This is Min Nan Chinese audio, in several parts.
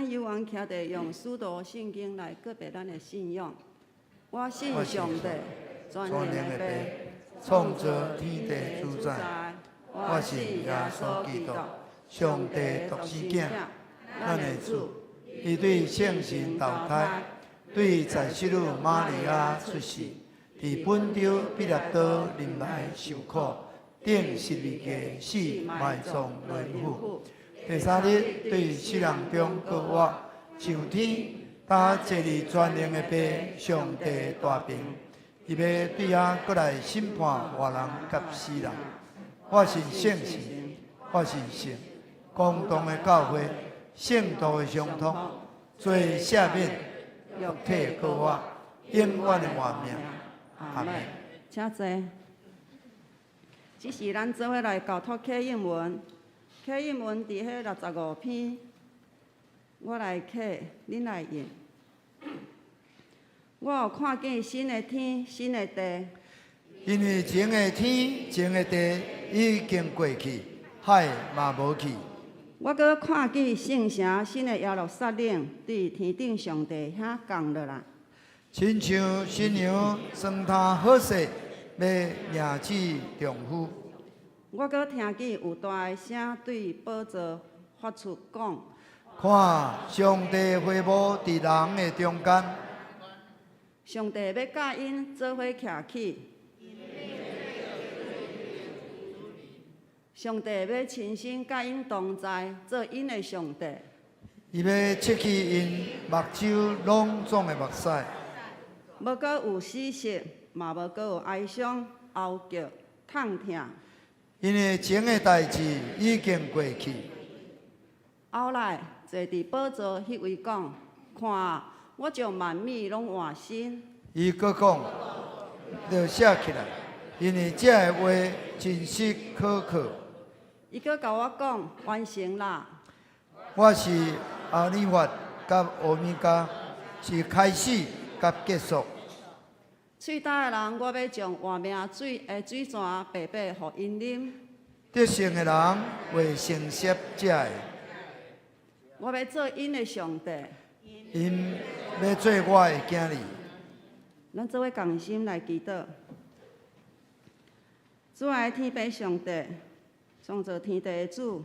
咱有緣徛佇用使徒信經來告白咱的信仰。我信上帝，全能的父，創造天地主宰。我信耶穌基督，上帝獨生囝，咱的主。伊對聖神投胎，對在聖女瑪利亞出世，佇本丟彼拉多臨來受苦，釘十字架死埋葬落府。第三日對死人中復活，上天，搭坐佇全能的父上帝大爿，伊欲對遐閣來審判活人佮死人。我信聖神，我信聖公同的教會，聖徒的相通，罪赦免，肉體復活，永遠的活命。阿門。請坐。這是咱做伙來交託啟應文，啟應文佇彼65篇，我來啟，恁來應。我有看見新的天，新的地。因為前的天、前的地已經過去，海嘛無去。我閣看見聖城新的耶路撒冷，對天頂上帝遐降落來。親像新娘妝奅好勢，欲迎娶丈夫。我閣聽見有大的聲對寶座發出講：看，上帝會幕佇人的中間。上帝欲佮𪜶做伙徛起。上帝欲親身佮𪜶同在，做𪜶的上帝。伊欲拭去𪜶目睭攏總的目屎。無閣有死屍，嘛無閣有哀傷、哀叫、痛疼。因為前的代誌已經過去。後來坐佇寶座彼位講：看，我將萬物攏換新。伊閣講：著寫起來，因為這个話真實可靠。伊閣共我講：完成啦！我是阿爾法佮歐米伽，是開始佮結束。喙焦的人，我欲將活命水的水泉白白予𪜶啉。得勝的人會承襲這个。我欲做𪜶的上帝。𪜶欲做我的囝兒。咱做伙仝心來祈禱。主愛的天父上帝，創造天地的主，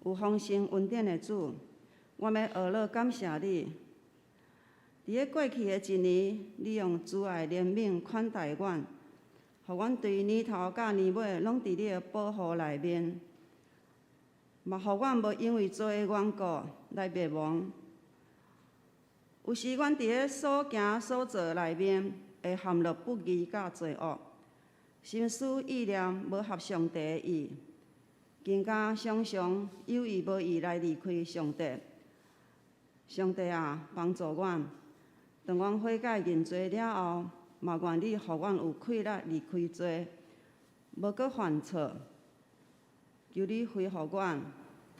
有豐盛恩典的主，我欲學樂感謝你。佇咧過去的一年，你用慈愛憐憫款待阮，予阮對年頭到年尾攏佇你的保護內面，嘛予阮無因為罪的緣故來滅亡。有時阮佇咧所行所做內面，會陷入不義佮罪惡，心思意念無合上帝的意，更加常常有意無意來離開上帝。上帝啊，幫助阮！當阮悔改認罪了後，嘛願你予阮有氣力離開罪，無閣犯錯。求你恢復阮，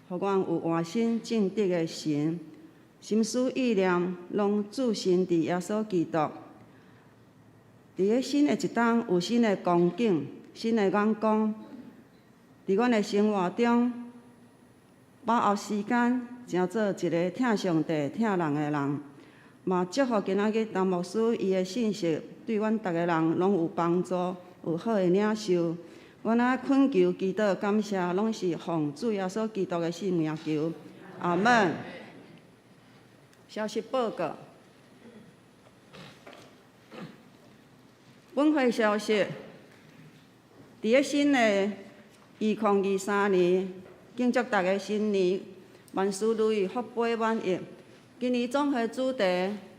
予阮有活心正直的神，心思意念攏注神佇耶穌基督。佇咧新的一冬，有新的光景、新的眼光。佇阮的生活中，把握時間，成做一个疼上帝、疼人的人。嘛，祝福今仔日陳牧師伊的信息，對阮逐个人攏有幫助，有好的領受。阮仔懇求、祈禱、感謝，攏是奉主耶穌基督的聖名求。阿門。消息報告。本會消息，佇咧新的2023年，敬祝大家新年萬事如意，福杯滿溢。今年總會主題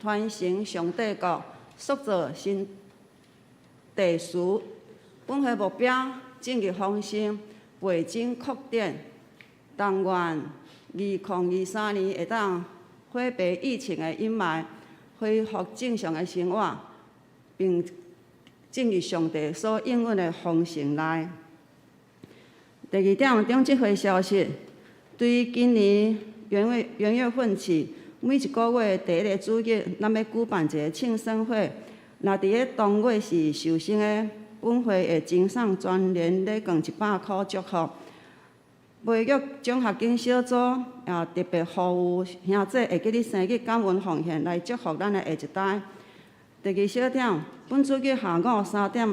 傳承上帝國，塑造新地書。本會目標進入豐盛，倍增擴展。但願2023年會當火避疫情的陰霾，恢復正常的生活，並進入上帝所應允的豐盛內。第二點，中職會消息，對今年元月份起，每一個月第一个主日，咱欲舉辦一个慶生會。若佇咧當月是壽星的，本會會贈送全聯禮券100箍祝福。培育獎學金小組也特別呼籲兄姊會記得生日感恩奉獻來祝福咱的下一代。第二小點，本主日下午3點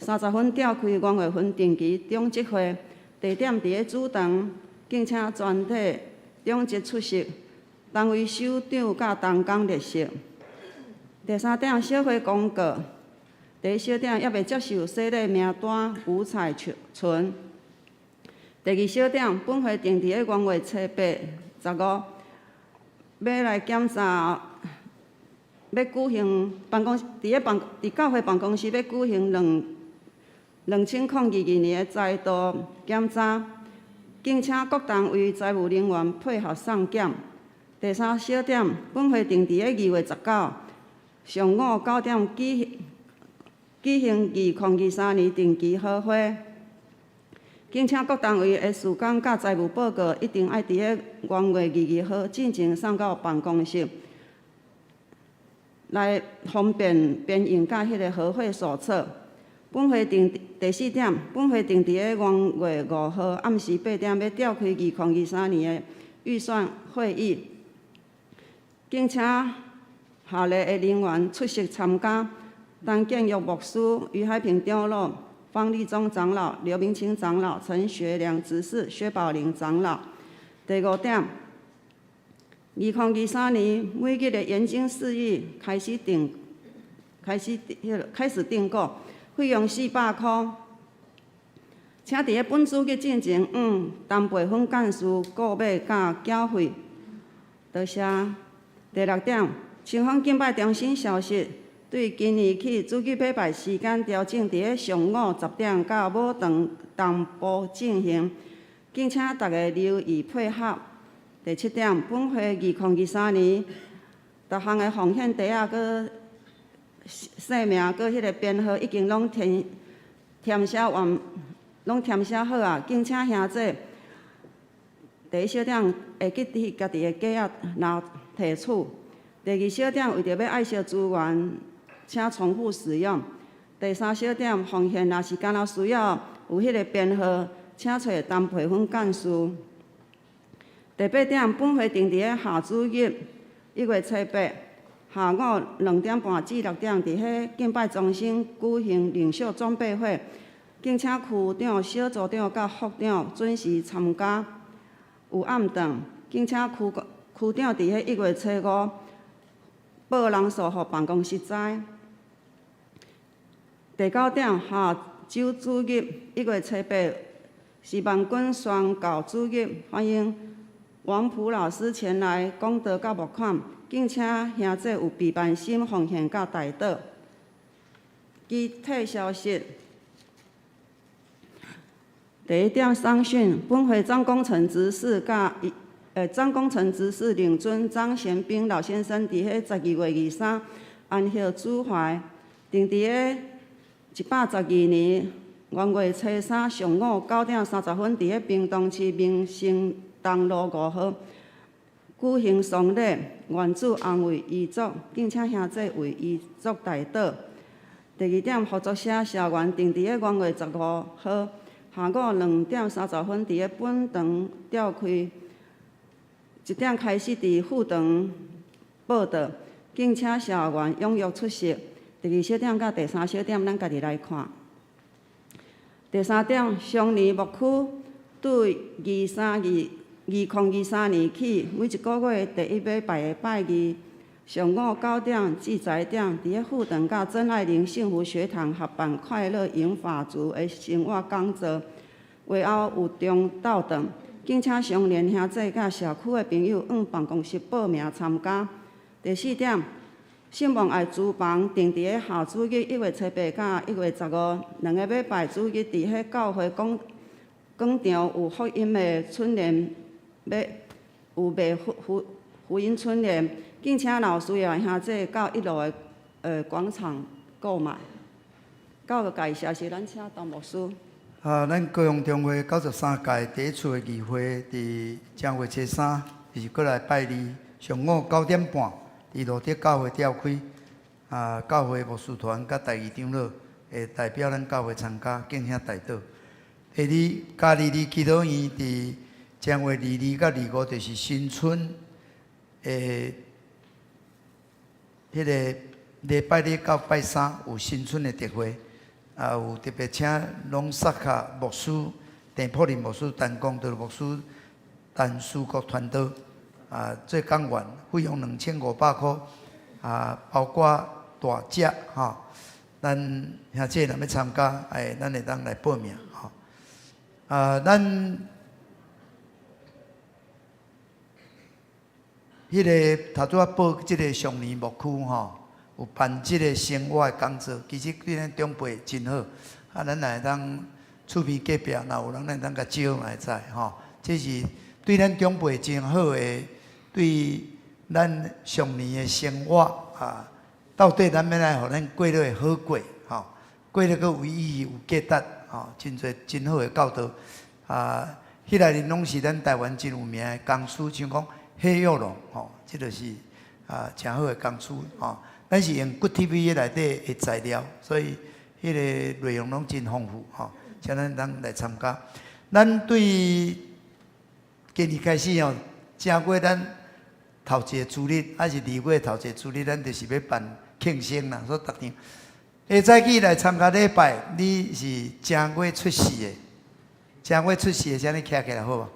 30分召開元月份定期長執會，地點佇咧主堂，敬請全體長執出席，單位首長佮同工列席。第三點，小會公告。第一小點，猶未接受洗禮名單，吳彩純。第二小點，本會定佇咧元月初八、十五，欲來檢查，欲舉行辦公佇咧辦佇教會辦公室欲舉行2022年的財度檢查，敬請各單位財務人員配合送檢。第三小點，本會定佇咧2月19上午9點舉行2023年定期好會，敬請各單位的事工佮財務報告一定愛佇咧元月22號進前送到辦公室，來方便編印佮彼个合會手冊。本會定第四點，本會定佇咧元月5號暗時8點欲召開2023年的預算會議，敬請下列的人員出席參加：陳建玉牧師、余海平長老、方立忠長老、劉明清長老、陳學良執事、薛寶玲長老。第五點，2023年每日的研經釋義開始訂，開始彼个開始訂購，費用400箍。請佇咧本主日進前，向陳培芬幹事購買佮繳費。多謝。第六點，青峰敬拜中心消息，對今年起主日禮拜時間調整佇咧上午10點佮午頓同步進行，敬請大家留意配合。第七點，本會2023年逐項的奉獻袋仔，閣姓名，閣彼个編號已經攏填寫完，攏填寫好啊，敬請兄姊第一小點會記佇家己的格仔拿提取。第二小點，為著欲愛惜資源，請重複使用。第三小點，奉獻若是敢若需要有彼个編號，請揣陳培芬幹事。第八點，本會定佇咧下主日1月初八下午2點半至6點，佇彼敬拜中心舉行領袖裝備會，敬請區長、小組長佮副長準時參加。有暗頓，敬請區長佇彼1月初五報人數予辦公室知。第九點，下週主日1月初八是萬軍宣告主日，歡迎王普老師前來講道佮募款，敬請兄姊有備辦心奉獻佮代禱。其他消息。第一點，商訊，本會張工程執事佮張工程執事領尊張賢斌老先生，佇彼12月23安息主懷，定佇咧112年元月初三上午9點30分，佇咧屏東市民生東路5號舉行喪禮，願主安慰遺族，敬請兄姊為遺族代禱。第二點，合作社社員定佇咧元月15號下午2點30分，佇咧本堂召開，1點開始佇副堂報到，敬請社員踴躍出席。第二小點佮第三小點，咱家己來看。第三點，雙年牧區對2023年起，每一個月第一禮拜的拜二上午9點至10點，佇咧副堂佮曾愛玲幸福學堂合辦快樂銀髮族的生活講座，會後有中晝頓，敬請相連兄姊佮社區的朋友向辦公室報名參加。第四點，聖望愛廚房定佇咧下主日1月初八佮1月15兩个禮拜主日，佇彼教會廣場有福音的春聯，欲有賣福音春聯，敬請若有需要的兄姊到一樓的廣場購買。到個消息，咱請董牧師。啊，咱高雄中會93屆第一次的議會，佇正月初三，就是過來拜二上午9點半，佇路德教會召開。啊，教會牧師團佮代議長老會代表咱教會參加，敬請代禱。第二，加利利祈禱院佇正月二二佮二五，就是新春的彼个禮拜日到拜三有新春的特會，啊有特別請朗薩卡牧師、鄭破林牧師、陳光德牧師、陳思國傳道啊做講員，費用2500箍，啊包括大食吼。咱兄弟若欲參加，哎，咱會當來報名吼。啊，咱彼个頭拄仔報這个上年牧區吼，有辦這个生活的講座，其實對咱長輩真好。啊，咱若會當厝邊隔壁，若有人咱會當共招嘛會使吼。這是對咱長輩真好的，對咱上年的生活啊，到底咱欲來予咱過落會好過吼，過得閣有意義、有價值吼，真濟真好的教導。啊，彼個人攏是咱台灣真有名的講師，像講謝玉龍吼，這就是啊誠好的講師吼。咱是用 Good TV 內底的材料，所以彼個內容攏真豐富吼，請咱通來參加。咱對今年開始吼，正月咱頭一个主日，抑是二月頭一个主日，咱就是欲辦慶生啦。所以逐場下早起來參加禮拜，你是正月出世的，正月出世的，請你徛起來好無？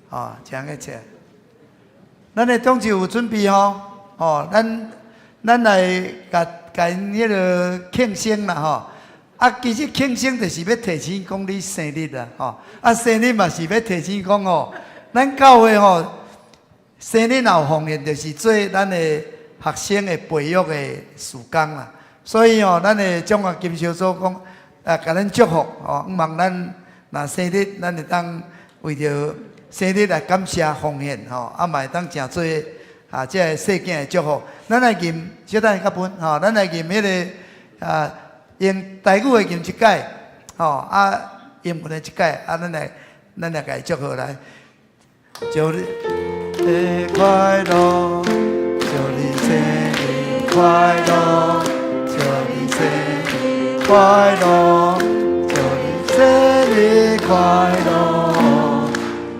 哦，正月出。咱的長執有準備吼，哦，咱來共共𪜶彼个慶生啦吼。啊，其實慶生就是欲提醒講你生日啦，吼。啊，生日嘛是欲提醒講吼，咱教會吼，生日若有奉獻，就是做咱的學生的培育的事工啦。所以吼，咱的獎學金小組講，啊，共咱祝福吼，向望咱若生日，咱會當為著生日來感謝奉獻吼，啊嘛會當誠做啊，這个細囝的祝福。咱來吟，小等下較分吼，咱來吟彼个啊，用台語的吟一擺，吼啊，英文的一擺，啊，咱來共伊祝福來。祝你快樂，祝你生日快樂，祝你生日快樂，祝你生日快樂，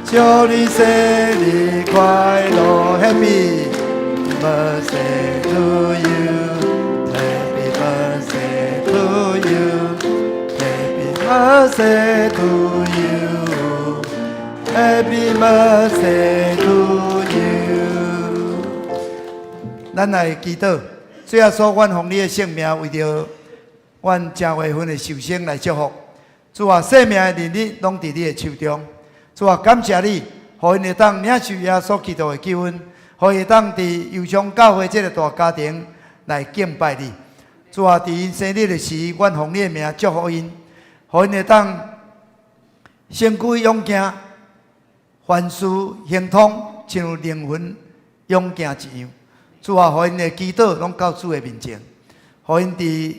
祝你生日快樂，Happy birthday to you，Happy birthday to you，Happy birthday to you，Happy birthday to you。咱來祈禱，主耶穌，阮奉你的聖名，為著阮正月份的壽星來祝福。主啊，生命的年日攏佇你的手中。主啊，感謝你，予𪜶會當領受耶穌基督的救恩，予會當佇右上教會這个大家庭來敬拜你。主啊，佇𪜶生日的時，阮奉你的名祝福𪜶，予𪜶會當身軀勇健，凡事亨通，親像靈魂勇健一樣。主啊，予𪜶的祈禱攏到主的面前，予𪜶佇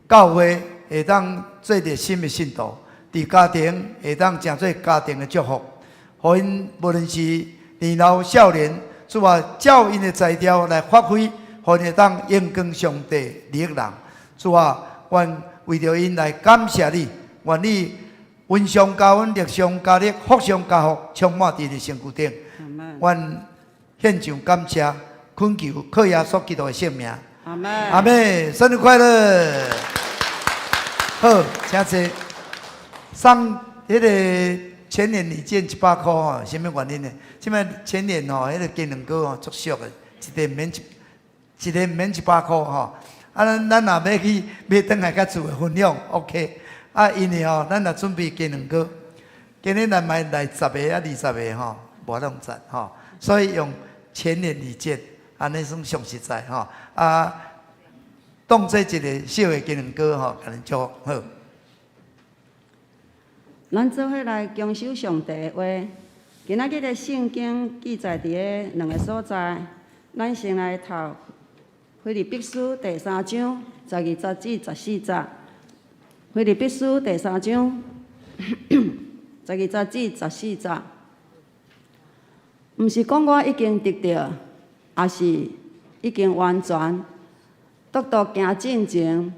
教會會當做熱心的信徒，佇家庭會當成做家庭的祝福，予𪜶無論是年老少年，主啊，照𪜶的才調來發揮，予𪜶會當榮光上帝利益人。主啊，阮為著𪜶來感謝你，願你恩上加恩，力上加力，福上加福，充滿佇𪜶的身軀頂。阮獻上感謝，懇求靠耶穌基督的聖名。阿門。阿門。生日快樂！好，請坐。送彼个全聯禮券100箍吼，啥物原因呢？這擺全聯吼，彼个雞卵糕吼足俗的，一个毋免100箍吼。啊，咱若欲去買轉來佮厝的分享，OK。啊，因為吼，咱若準備雞卵糕，今日咱買來十个啊二十个吼，無法度吼，所以用全聯禮券，按呢算上實在吼。啊，當做一个小的雞卵糕吼，共恁祝福好。咱做伙來恭守上帝的話。今仔日的聖經記載佇咧兩个所在，咱先來讀腓立比書第三章十二節至十四節。腓立比書第三章十二節至十四節，毋是講我已經得著，抑是已經完全，獨獨行進前，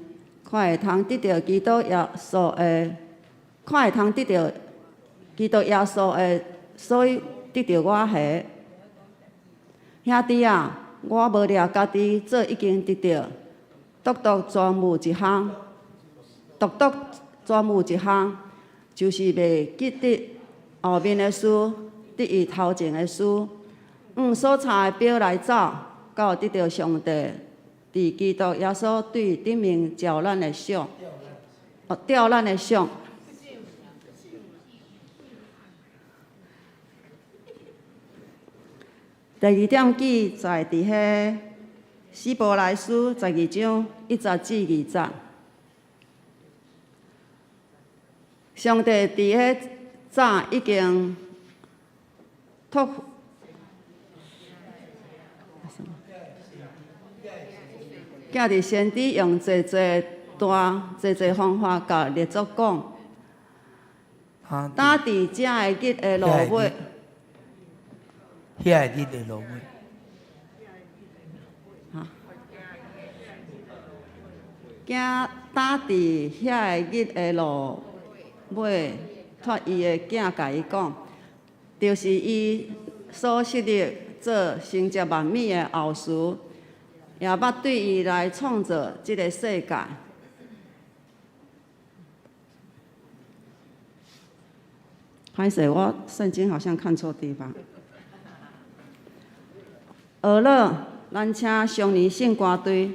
看會通得著基督耶穌的看會通得著基督耶穌的，所以得著我彼。兄弟啊，我無掠家己做已經得著，獨獨專有一項，獨獨專有一項，就是袂記得後面的事，得伊頭前的事，按所差的標來走，到得著上帝佇基督耶穌對頂面召咱的賞，哦，召咱的賞。第二點記載佇彼希伯來書12章1節至2節。上帝佇彼早已經託，寄佇先知用濟濟大、濟濟方法共列祖講。當佇這个日的落尾，遐个日的落尾。哈？囝當佇遐个日的落尾，託伊的囝共伊講，就是伊所設立做承接萬物的後嗣，也捌對伊來創造這个世界。歹勢，我聖經好像看錯地方。學了，咱請雙年聖歌隊。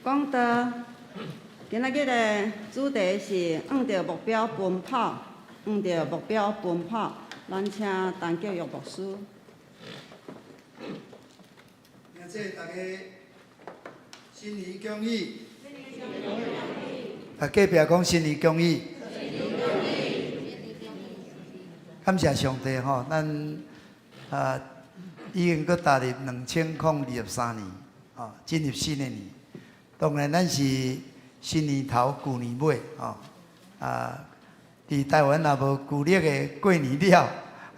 講道，今仔日的主題是向著目標奔跑，向著目標奔跑。咱請陳教育牧師。祝大家新年恭喜！啊，隔壁講新年恭喜！感謝上帝吼，咱啊已經閣踏入2023年，吼，進入新的年。當然，咱是新年頭，舊年尾，吼。啊，佇台灣若無舊曆的過年了，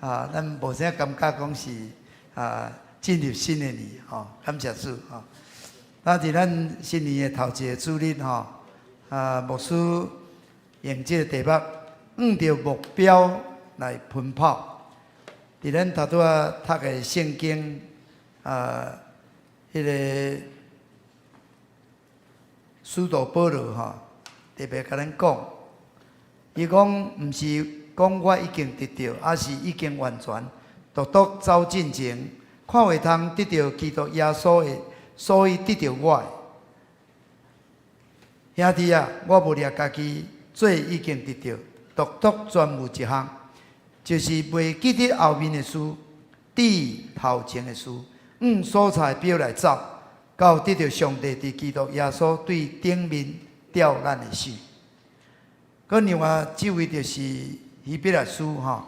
啊，咱無啥感覺講是啊進入新的年，吼。感謝主，吼。那佇咱新年的頭一个主日，吼，啊，牧師用這個題目，向著目標來奔跑。佇咱頭拄仔讀的聖經，啊，彼个使徒保羅吼，特別共咱講，伊講毋是講我已經得著，抑是已經完全，獨獨走進前，看會通得著基督耶穌的，所以得著我的。兄弟啊，我無掠家己做已經得著，獨獨專有一項，就是袂記得後面的事，至頭前的事，按所差的標來走，到得著上帝佇基督耶穌對頂面召咱的時。閣另外這位就是希伯來書吼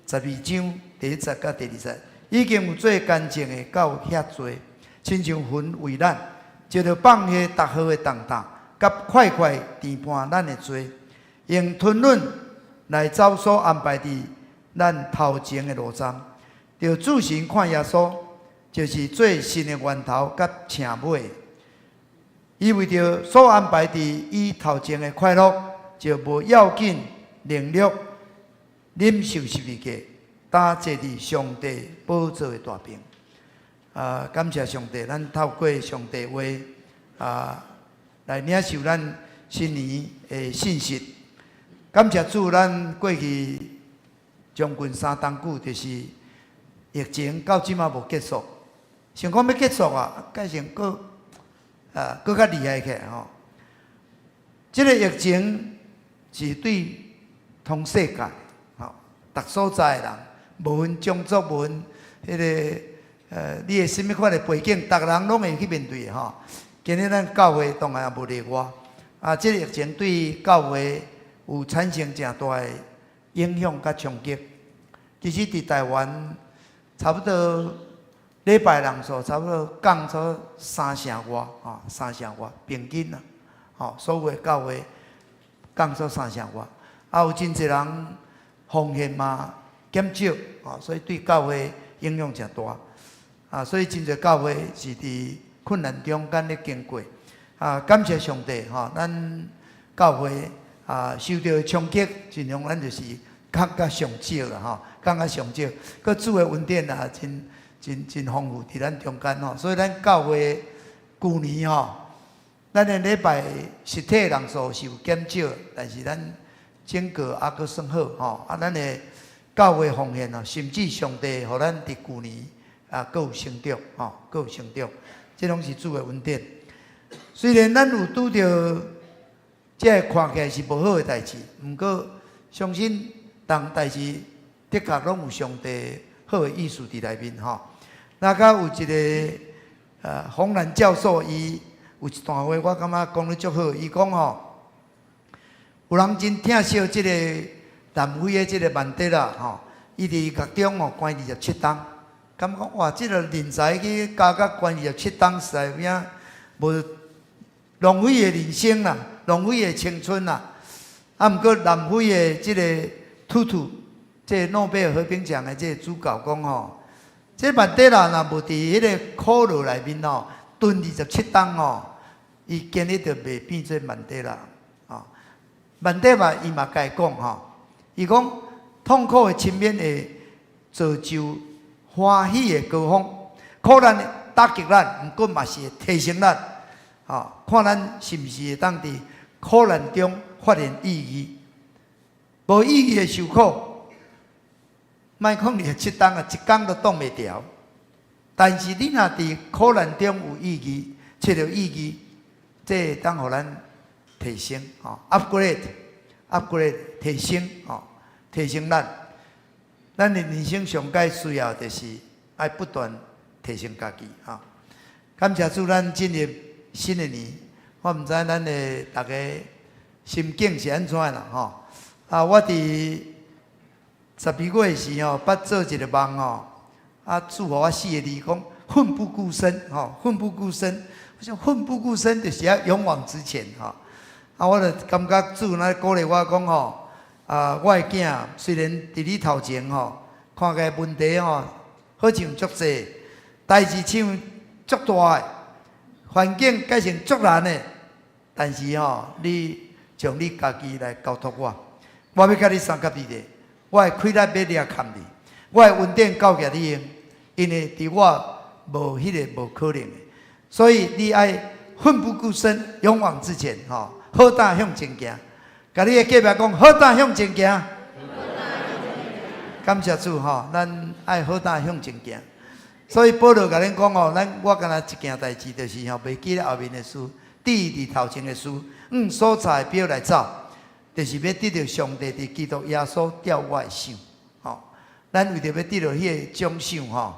，12章第一節佮第二節，已經有做乾淨的到遐濟，親像魂為咱，藉著放下逐號的重擔，佮快快纏絆咱的罪，用吞忍來走所安排佇咱頭前的路站，著注神看耶穌，就是做信的源頭佮成尾。伊為著所安排佇伊頭前的快樂，就無要緊凌辱，忍受十字架，擔坐佇上帝寶座的大爿。啊，感謝上帝，咱透過上帝話啊，來領受咱新年的信息。感謝主，咱過去將近3冬久，就是疫情到這馬無結束，想講欲結束啊，改成閣啊，閣較厲害起來吼。這个疫情是對通世界，吼，逐所在的人，無分種族，無分彼个你的啥物款的背景，逐人攏會去面對的吼。今日咱教會當然也無例外，啊，這个疫情對教會有產生誠大的影響佮衝擊。其實佇台灣，差不多禮拜人數差不多降咗三成外，吼，三成外平均啊，吼，所有的教會降咗三成外，啊，有真濟人奉獻嘛減少，吼，所以對教會影響誠大。啊，所以真濟教會是佇困難中間咧經過。啊，感謝上帝，吼，咱教會啊受著衝擊，盡量咱就是降較上少啦，吼，降較上少。閣主的恩典啊，真真真豐富佇咱中間吼，所以咱教會舊年吼，咱的禮拜實體人數是有減少，但是咱整個猶閣算好吼。啊，咱的教會奉獻哦，甚至上帝予咱佇舊年啊，閣有成長吼，閣有成長，這攏是主的恩典。雖然咱有拄著這個看起來是無好的代誌，毋過相信逐項代誌的確攏有上帝好的意思佇內面吼。那閣有一个洪蘭教授，伊有一段話，我感覺講得足好。伊講吼，有人真疼惜這个南非的這个曼德拉吼，伊佇獄中吼關二十七冬，感覺哇，這个人才去監獄關二十七冬，實在有影無浪費的人生啦，浪費的青春啦。啊，毋過南非的這个兔兔，這個諾貝爾和平獎的這个主角講吼，這曼德拉若無佇彼个苦牢內面吼，蹲二十七冬吼，伊今日就袂變做曼德拉。吼，曼德拉伊嘛共伊講吼，伊講痛苦的深淵會造就歡喜的高峰，苦難打擊咱，毋過嘛是會提升咱。吼，看咱是毋是會當佇苦難中發現意義，無意義的受苦，莫講二十七冬啊，一工都擋袂牢。但是你若佇苦難中有意義，揣著意義，這會當予咱提升，吼，upgrade，upgrade 提升，吼，提升咱。咱的人生上蓋需要就是愛不斷提升家己，吼。感謝主，咱進入新的年，我毋知咱的逐家心境是按怎啦吼。啊，我佇12月時吼，捌做一个夢吼，啊，主予我四个字講，奮不顧身，吼，奮不顧身。我想奮不顧身就是要勇往直前，吼。啊，我就感覺主若鼓勵我講吼，啊，我的囝雖然佇你頭前吼，看起來問題吼，好像足濟，代誌像足大的，環境改成足難的，但是吼，你將你家己來交託我，我欲共你相佮佇咧，我的氣力欲掠崁你，我的恩典夠予你用，因為佇我無彼个無可能的，所以你愛奮不顧身，勇往直前，吼，好膽向前行。共你的隔壁講，好膽向前行。感謝主吼，咱愛好膽向前行。所以保羅共恁講吼，咱我干焦一件代誌，就是吼，袂記得後面的事，志佇頭前的事，向所差的標來走，就是欲得著上帝佇基督耶穌召我的賞。吼，咱為著欲得著彼个獎賞吼，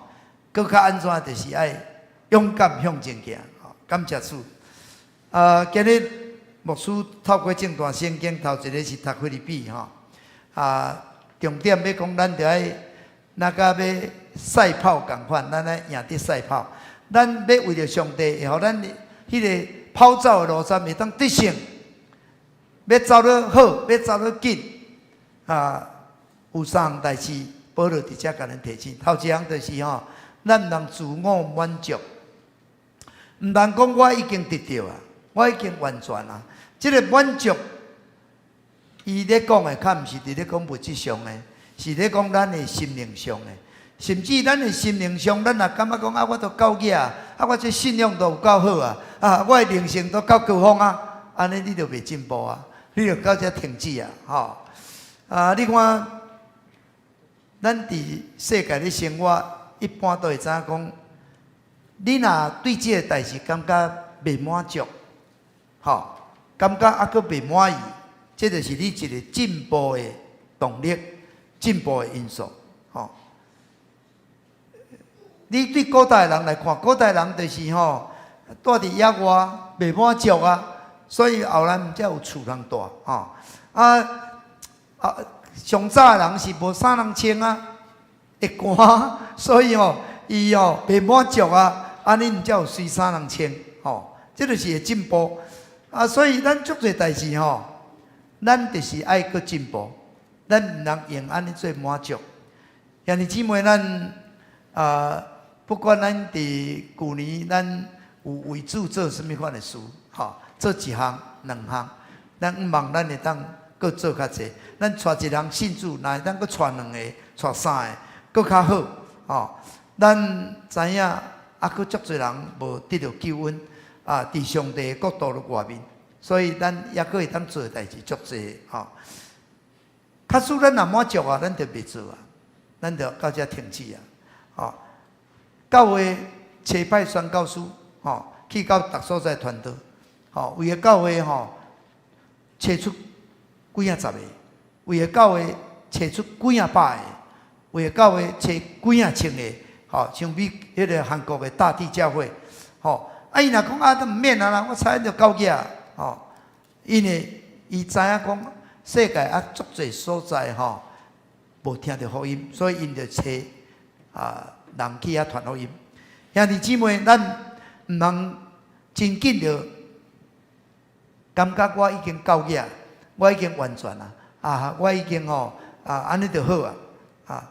閣較按怎，就是愛勇敢向前行。吼，感謝主。啊，今日牧師透過這段聖經，頭一个是讀腓立比吼，啊，重點欲講，咱著愛若佮欲賽跑仝款，咱愛贏得賽跑。咱欲為著上帝，會予咱彼个跑走的路線會當得勝，欲走得好，欲走得緊啊！有三項代誌，保羅佇遮共咱提醒。頭一項就是吼，咱毋通自我滿足，毋通講我已經得著啊，我已經完全啊。這个滿足，伊咧講的，較毋是佇咧講物質上的，是咧講咱的心靈上的。甚至咱的心靈上，咱若感覺講啊，我都夠額啊，我這信仰都有夠好啊，啊，我的靈性都夠高峰啊，按呢你就袂進步啊，你就到遮停止啊，吼！啊，你看，咱佇世界咧生活，一般都會知影講，你若對這个代誌感覺袂滿足，吼，感覺猶閣袂滿意，這就是你一个進步的動力、進步的因素，吼。你對古代人來看，古代人就是吼，蹛佇野外袂滿足啊，所以後來才有厝通蹛，吼。啊啊，上早的人是無衫通穿啊，會寒，所以吼，伊吼袂滿足啊，按呢才有水衫通穿，吼，這就是會進步。啊，所以咱足濟代誌吼，咱就是愛閣進步，咱毋通用按呢做滿足。兄弟姊妹，咱啊，不管咱佇舊年咱有為主做啥物款的事，吼，做一項、兩項，咱向望咱會當閣做較濟。咱帶一人信主，若會當閣帶兩個、帶三個，閣較好，吼。咱知影猶閣足濟人無得著救恩，啊，佇上帝的國度的外面，所以咱猶閣會當做的代誌足濟，吼。假使咱若滿足啊，咱就袂做啊，咱就到遮停止啊，吼。教會差派宣教師，吼，去到逐所在傳道，吼，為著教會吼，差出幾仔十個，為著教會差出幾仔百個，為著教會差幾仔千個，吼，像比彼个韓國的大地教會，吼，啊，伊若講啊，都毋免啊啦，我差就夠額，吼，因為伊知影講世界啊足濟所在吼，無聽著福音，所以𪜶就差啊人去遐傳福音。兄弟姊妹，咱毋通真緊就感覺我已經夠額，我已經完全啊，啊，我已經吼啊，按呢就好啊，啊，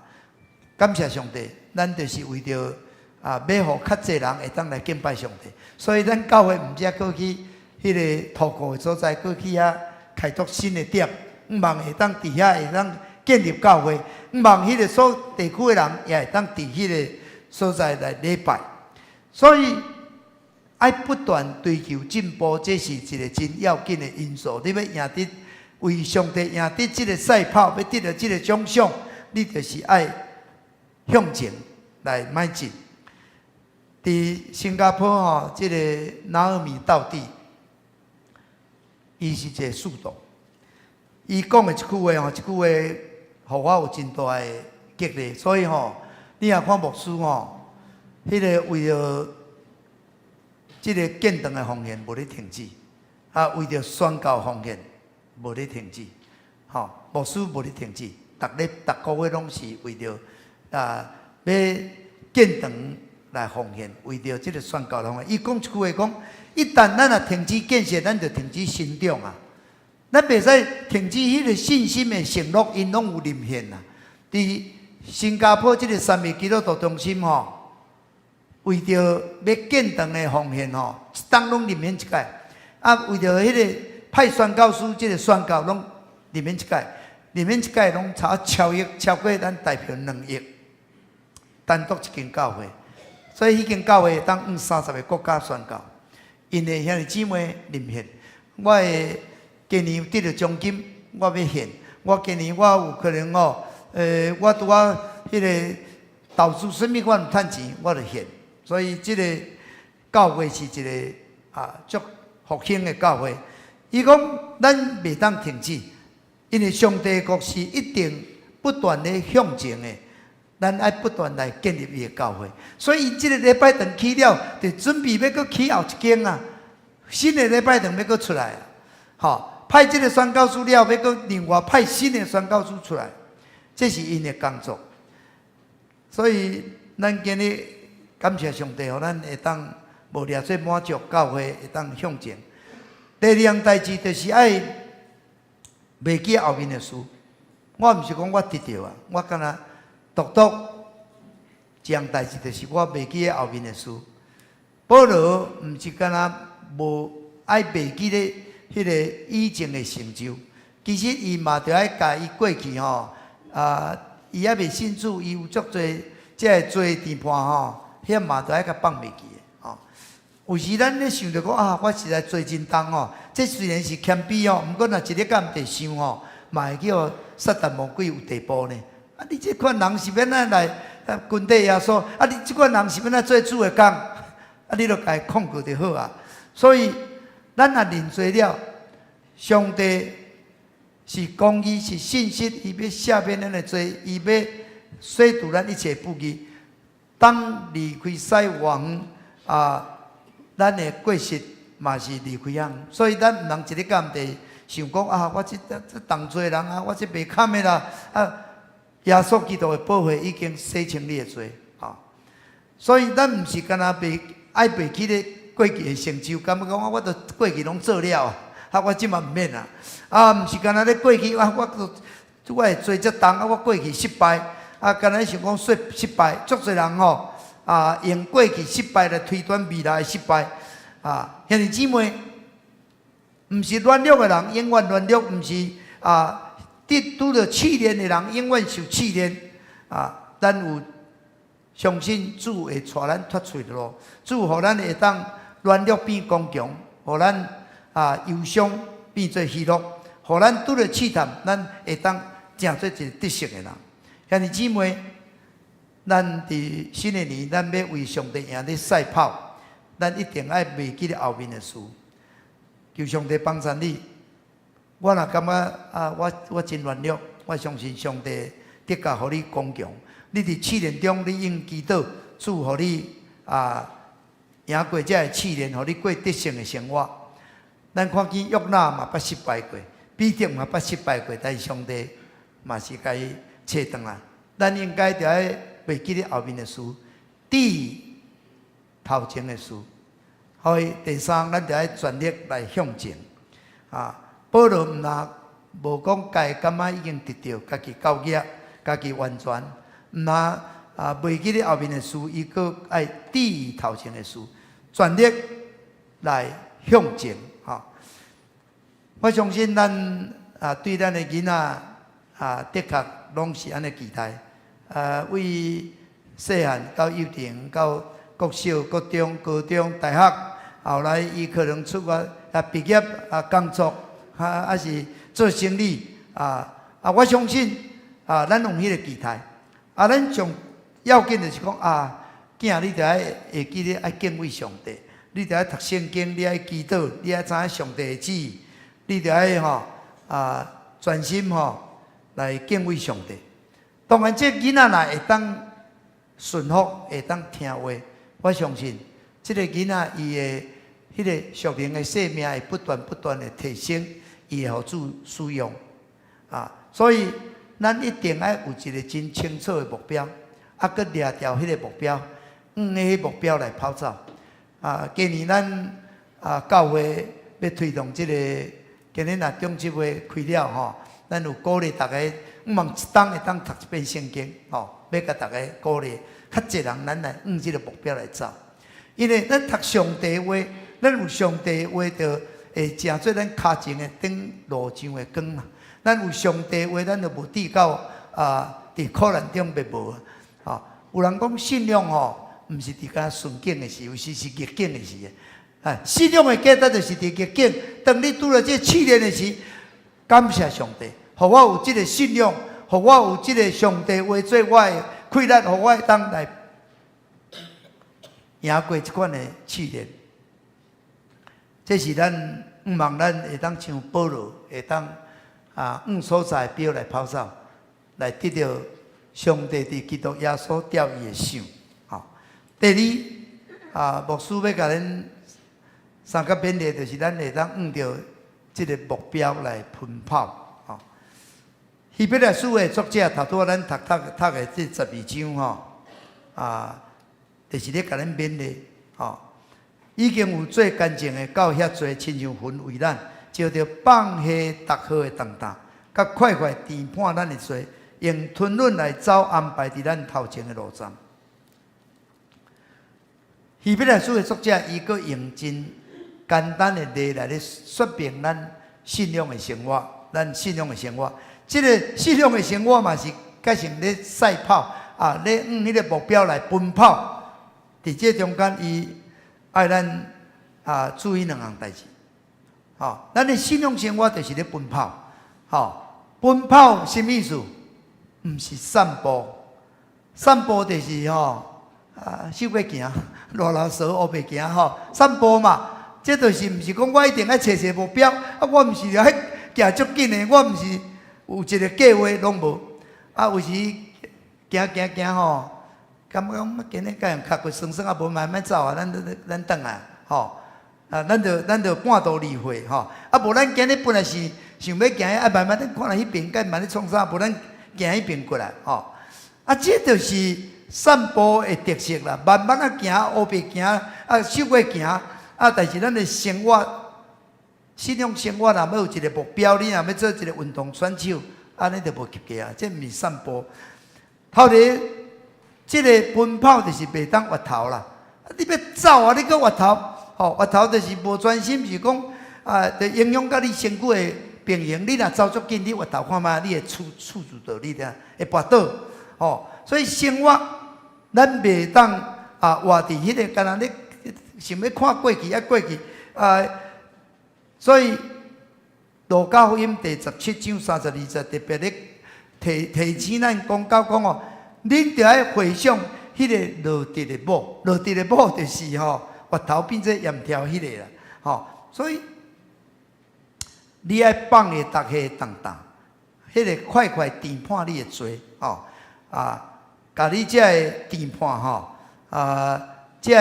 感謝上帝，咱就是為著啊，欲予較濟人會當來敬拜上帝，所以咱教會毋止閣去彼个土庫的所在，閣去遐開拓新的點，向望會當佇遐會當建立教會，向望彼个所地區的人也會當佇彼个所在來禮拜，所以愛不斷追求進步，這是一个真要緊的因素。你欲贏得為上帝贏得這个賽跑，欲得著這个獎賞，你就是愛向前來邁進。佇新加坡吼，這个拿俄米道蒂，伊是一个使徒。伊講的一句話吼，這句話予我有真大的激勵。所以吼，你若看牧師吼，彼个為著這个建堂的奉獻無咧停止，啊，為著宣教奉獻無咧停止，吼，牧師無咧停止，逐日逐個月攏是為著啊，欲建堂來奉獻，為著這个宣教來奉獻。伊講一句話講，一旦咱若停止建設，咱就停止成長啊！咱袂使停止彼个信心的承諾，𪜶攏有認獻啊！佇新加坡這个三義基督徒中心吼，為著欲建堂的奉獻吼，一冬攏認獻一擺。啊，為著彼个派宣教師這个宣教攏認獻一擺，認獻一擺攏差超億，超過咱台票2億，單獨一間教會，所以彼間教會當往30個國家宣教。𪜶的兄弟姊妹認獻，我的今年得著獎金，我欲獻。我今年我有可能哦，我拄仔彼个投資啥物，我毋趁錢，我就獻。所以這个教會是一个啊足復興的教會。伊講咱袂當停止，因為上帝國是一定不斷咧向前的，咱愛不斷來建立伊的教會。所以這个禮拜堂起了，就準備欲閣起後一間啊，新的禮拜堂欲閣出來啊。吼，派這个宣教師了，欲閣另外派新的宣教師出來，這是𪜶的工作。所以咱今日感謝上帝，予咱會當無掠做滿足，教會會當向前。第二項代誌就是愛袂記後面的事。我毋是講我得著啊，我敢若獨獨一項代誌就是我袂記後面的事。保羅毋是敢若無愛袂記咧彼个以前的成就，其實伊嘛著愛共伊過去吼，啊，伊猶未信主，伊有足濟這个罪纏絆吼，彼嘛著愛共放袂記的吼。有時咱咧想著講啊，我實在罪真重吼，這雖然是謙卑吼，毋過若一日敢毋佇想吼，嘛會叫撒旦魔鬼有地步呢。啊，你這款人是欲按怎來跟綴耶穌？啊，你這款人是欲按怎做主的工？啊，你著共伊控告就好啊。所以，咱若認罪了，上帝是公義，是信實，伊欲赦免咱的罪，伊欲洗除咱一切不義。當離開西王啊，咱的過失嘛是離開遐，所以咱毋通一日敢毋佇想講啊，我這這重罪人啊，我這袂堪的啦啊！耶穌基督的寶血已經洗清你的罪，吼！所以咱毋是干焦袂愛袂記咧過去的成就，感覺講啊，我都過去攏做了啊，我這馬毋免啊！啊，毋是干焦咧過去啊，我都我的罪遮重啊，我過去失敗啊，干焦想講說失敗，足濟人吼啊，用過去失敗來推斷未來的失敗啊！兄弟姊妹，毋是軟弱的人永遠軟弱，毋是啊。佇拄著試煉的人，永遠受試煉啊！咱有相信主會帶咱脫出路，主予咱會當軟弱變剛強，予咱啊憂傷變做喜樂，予咱拄著試探，咱會當成做一个得勝的人。兄弟姊妹，咱佇新的年，咱欲為上帝贏咧賽跑，咱一定愛袂記咧後面的事，求上帝幫助你。我若感覺啊，我真軟弱，我相信上帝的確予你剛強。你佇試煉中，你用祈禱，主予你啊贏過這个試煉，予你過得勝的生活。咱看見約拿嘛捌失敗過，彼得嘛捌失敗過，但是上帝嘛是共伊揣轉來。咱應該著愛袂記咧後面的事，注頭前的事。所以第三，咱著愛全力來向前。啊，保羅毋若無講家感覺已經得著，家己夠額，家己完全，毋若啊袂記咧後面的事，伊閣愛注頭前的事，全力來向前。吼，我相信咱啊對咱的囡仔啊，的確攏是按呢期待。啊，為細漢到幼稚園，到國小、國中、高中、大學，後來伊可能出國啊畢業啊工作，啊抑是做生意啊啊！我相信啊，咱有彼个期待。啊，咱上要緊就是講啊，囝你著愛會記得愛敬畏上帝，你著愛讀聖經，你愛祈禱，你愛知影上帝的旨意，你著愛吼啊專心吼來敬畏上帝。當然，這囡仔若會當順服，會當聽話，我相信這个囡仔伊的彼个屬靈的生命會不斷不斷的提升，伊會予主使用啊。所以咱一定愛有一个真清楚的目標，啊，閣掠著彼个目標，向彼个目標來跑走。啊，今年咱啊教會欲推動這个，今年若中秋節開了吼，咱有鼓勵大家，向望一冬會當讀一遍聖經，吼，欲共大家鼓勵，較濟人咱來向這个目標來走。因為咱讀上帝話，咱有上帝話，就會成做咱跤前的燈，路上的光嘛。咱有上帝話，咱就無至到啊，佇苦難中滅無啊。有人講信仰吼，毋是佇敢順境的時，有時是逆境的時。啊，信仰的價值就是佇逆境。當你拄著這試煉的時，感謝上帝，予我有這个信仰，予我有這个上帝話做我的氣力，予我會當來贏過這款的試煉。這是咱向望咱會當像保羅，會當啊，向所在標來跑走，來得著上帝佇基督耶穌釣伊的賞。吼，第二啊，牧師欲共恁相佮勉勵，就是咱會當向著這个目標來奔跑。吼，希伯來書的作者頭拄仔咱讀讀讀的這12章吼，啊，就是咧共恁勉勵，吼，已經有做乾淨的到遐濟，親像雲圍咱，照著放下逐號的重擔，佮快快纏絆咱的罪，用吞忍來走安排佇咱頭前的路站。希伯來書的作者，伊閣用真簡單的例來咧說明咱信仰的生活，咱信仰的生活，這个信仰的生活嘛是改成咧賽跑啊，咧向彼个目標來奔跑。佇這中間，伊愛咱啊注意兩項代誌。吼，咱的信仰生活就是咧奔跑。吼，奔跑啥物意思？毋是散步，散步就是吼啊，小可行，賴老蛇烏白行吼，散步嘛。這就是毋是講我一定愛揣一個目標，啊，我毋是愛行足緊的，我毋是有一個計劃攏無。啊，有時行行行吼，感覺講今日敢用跤骨酸酸啊，無慢慢走啊，咱咱轉來吼。啊，咱就半途而廢吼。啊，無咱今日本來是想欲行，啊，慢慢咧看來彼邊，該慢咧創啥？無咱行彼邊過來吼。啊，這就是散步的特色啦。慢慢仔行，烏白行，啊，小可行。啊，但是咱的生活，信仰生活，若欲有一個目標，你若欲做一個運動選手，按呢就無及格啊。這毋是散步。頭一个，這个奔跑就是袂當越頭啦。啊，你欲走啊，你閣越頭，吼，越頭就是無專心，是講啊，就影響到你身軀的平衡。你若走足緊，你越頭看覓，你會觸觸住著你爾，會跋倒。吼，所以生活咱袂當啊活佇彼个，敢若咧想欲看過去啊過去啊，所以路加福音第17章32節特別咧提提醒咱講到講哦，恁著愛回想彼个羅得的某，羅得的某就是吼越頭變做鹽柱彼个啦，吼，所以你愛放下逐項重擔，彼个快快纏絆你的罪，吼啊，共你這个纏絆吼啊，這个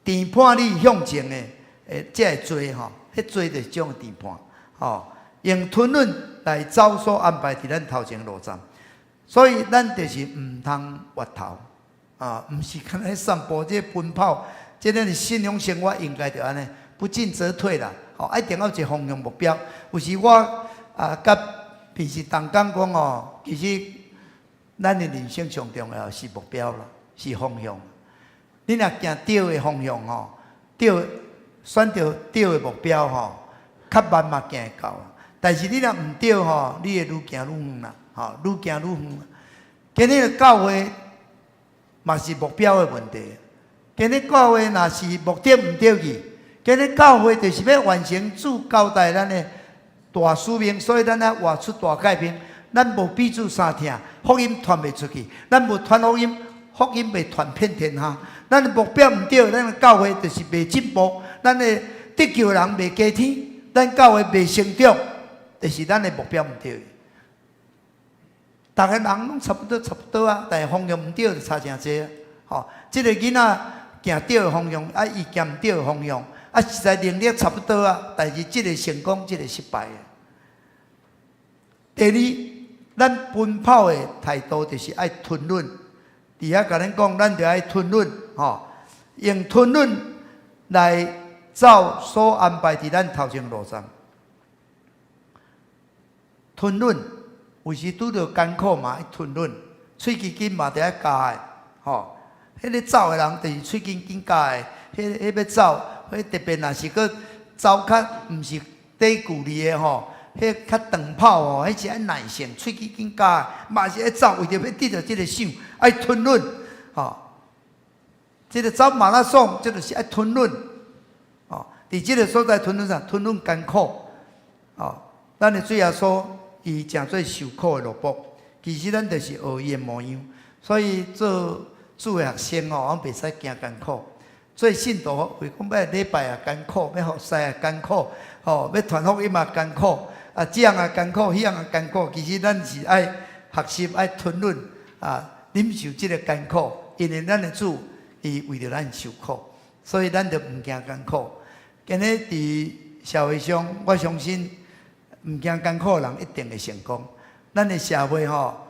纏絆你向前的，這个罪吼，彼罪就是這種纏絆，吼，用吞忍來走所安排佇咱頭前路站，所以咱就是毋通越頭，啊，毋是干焦散步這奔跑，這咱的信仰生活應該著按呢，不進則退啦，吼，一定要有一個方向目標。有時我啊，佮平時同工講哦，其實咱的人生上重要是目標啦，是方向。你若行對的方向吼，對選著對的目標吼，較慢嘛行會到。但是你若毋對吼，你會愈行愈遠啦，吼，愈行愈遠。今日的教會嘛是目標的問題。今日教會若是目的毋對去，今日教會就是欲完成主交代咱的大使命，所以咱愛活出大改變。咱無彼此相疼，福音傳袂出去；咱無傳福音，福音袂傳遍天下。咱的目標毋對，咱的教會就是袂進步，咱的得救人袂加添，咱教會袂成長，就是咱的目標毋對。逐个人攏差不多差不多啊，但是方向毋對就差誠濟啊。吼，這个囡仔行對的方向，啊，伊行毋對的方向，啊，實在能力差不多啊，但是這個成功，這個失敗。第二，咱奔跑的態度就是愛吞忍。佇遐共咱講，咱就愛吞忍，吼，用吞忍來走所安排佇咱頭前路上。吞忍，有時拄著艱苦嘛愛吞忍，喙齒緊嘛著愛咬的，吼。彼个走的人就是喙緊緊咬的，彼彼欲走，彼特別若是閣走較毋是短距離的吼，彼較長跑吼，彼是愛耐性，喙齒緊咬的，嘛是愛走，為著欲得著這个賞，愛吞忍，吼。這个走馬拉松，這就是愛吞忍，吼。佇這个所在吞忍啥？吞忍艱苦，吼。咱的主耶穌，伊成做受苦的奴僕，其實咱就是學伊的模樣，所以做主的學生吼，阮袂使驚艱苦。做信徒為講欲禮拜也艱苦，欲服侍也艱苦，吼，欲傳福音也艱苦，啊，這樣也艱苦，彼樣也艱苦。其實咱是愛學習，愛吞忍啊，忍受這个艱苦，因為咱的主伊為著咱受苦，所以咱就毋驚艱苦。今日佇社會上，我相信毋驚艱苦的人一定會成功。咱的社會吼，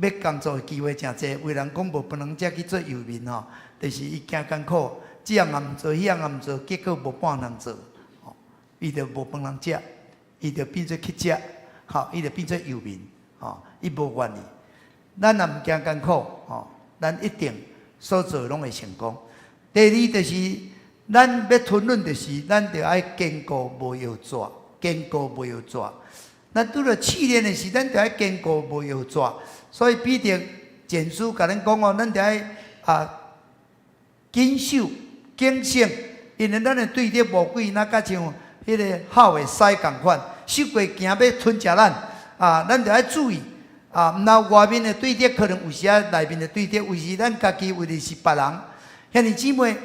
欲工作的機會誠濟，有人講無飯通食去做遊民吼，就是伊驚艱苦，這樣也毋做，彼樣也毋做，結果無半通做，吼，伊就無飯通食，伊就變做乞食，吼，伊就變做遊民，吼，伊無願意。咱若毋驚艱苦，吼，咱一定所做攏會成功。第二就是咱欲吞忍，就是咱著愛堅固無搖逝，堅固無搖逝。咱拄著試煉的時，咱著愛堅固無搖逝。所以彼得前書共咱講哦，咱著愛啊謹守警醒，因為咱的對敵魔鬼，若佮像彼个吼的獅仝款，四界行欲吞食咱啊，咱著愛注意啊，毋但外面的對敵，可能有時仔內面的對敵，有時咱家己為的是別人。兄弟姊妹，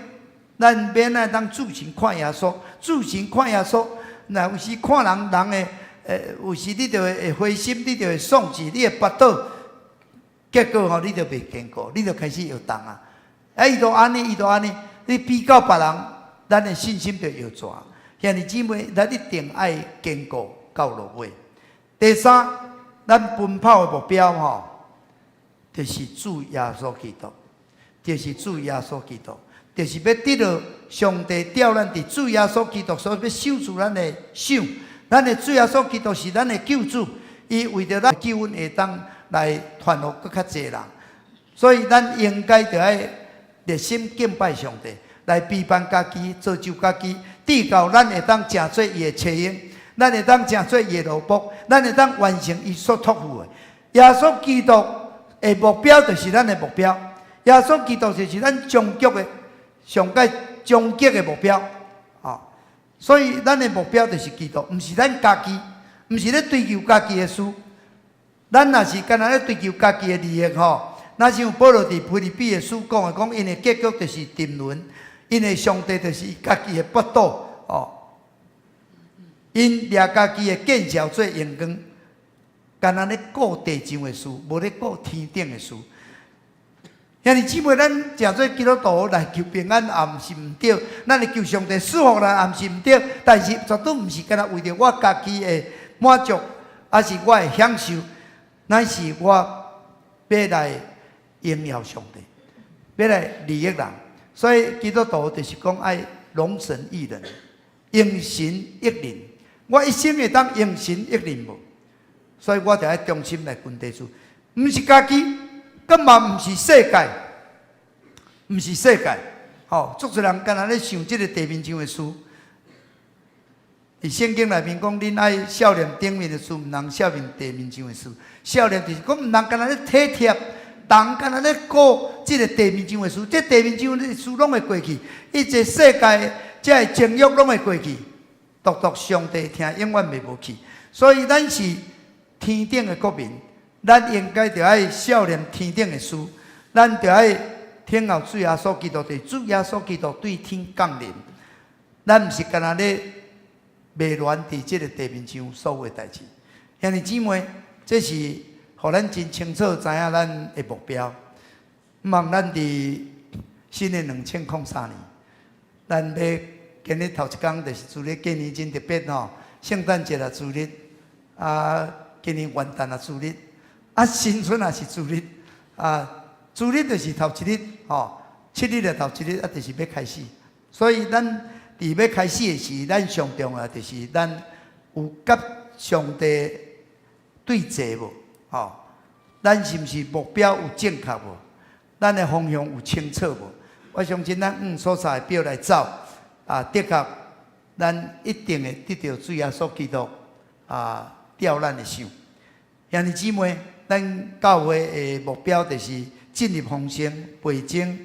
咱欲按怎當注神看耶穌，注神看耶穌，若有時看人人的，有時你就會灰心，你就會喪志，你會跋倒，結果吼你就袂堅固，你就開始搖動啊！啊，伊都按呢，伊都按呢，你比較別人，咱的信心就搖逝。兄弟姊妹，咱一定愛堅固到落尾。第三，咱奔跑的目標吼，就是主耶穌基督，就是主耶穌基督，就是欲得著上帝調咱佇主耶穌基督所欲賞賜咱的賞。咱的主耶穌基督是咱的救主，伊為著咱救恩會當來傳予閣較濟人，所以咱應該著愛熱心敬拜上帝，來陪伴家己，造就家己，直到咱會當成做伊的妻嬰，咱會當成做伊的奴僕，咱會當完成伊所託付的。耶穌基督的目標就是咱的目標，耶穌基督就是咱終極的上蓋終極的目標。所以，咱的目標就是基督，毋是咱家己，毋是咧追求家己的事。咱若是干焦咧追求家己的利益吼，若像保羅佇腓立比的書講的，講𪜶的結局就是沉淪，𪜶的上帝就是伊家己的腹肚哦。𪜶掠家己的見笑做榮光，干焦咧顧地上的事，無咧顧天頂的事。兄弟姊妹，咱成做基督徒來求平安，也毋是毋對；咱來求上帝賜福咱，也毋是毋對。但是絕對毋是干焦為著我家己的滿足，抑是我的享受，乃是我欲來榮耀上帝，欲來利益人。所以基督徒就是講愛榮神益人，榮神益人。我一生會當榮神益人無？所以我就愛忠心來跟隨主，毋是家己，閣嘛毋是世界，毋是世界。吼，足濟人干焦咧想這个地面上的事。佇聖經內面講，恁愛數念頂面的事，毋通數念地面上的事。數念就是講，毋通干焦咧體貼，人干焦咧顧這个地面上的事，這地面上的事攏會過去，一切世界這个情欲攏會過去，獨獨上帝疼永遠袂無去。所以咱是天頂的國民，咱應該著愛數念天頂的事，咱著愛聽候主耶穌基督，就是主耶穌基督對天降臨。咱毋是干焦咧迷戀佇這个地面上所有的代誌。兄弟姊妹，這是予咱真清楚知影咱的目標。毋茫咱佇新的2003年，咱欲今日頭一工就是主日，今年真特別吼，聖誕節也主日，啊，今年元旦也主日，啊，新春也是主日，啊，主日就是頭一日，吼，七日的頭一日啊，就是欲開始。所以咱佇欲開始的時，咱上重要就是咱有佮上帝對齊無？吼，咱是毋是目標有正確無？咱的方向有清楚無？我相信咱按所在的表來走，啊，的確，咱一定會得著主耶穌基督啊，吊咱的想。兄弟姊妹，咱教會的目標就是進入豐盛、倍增、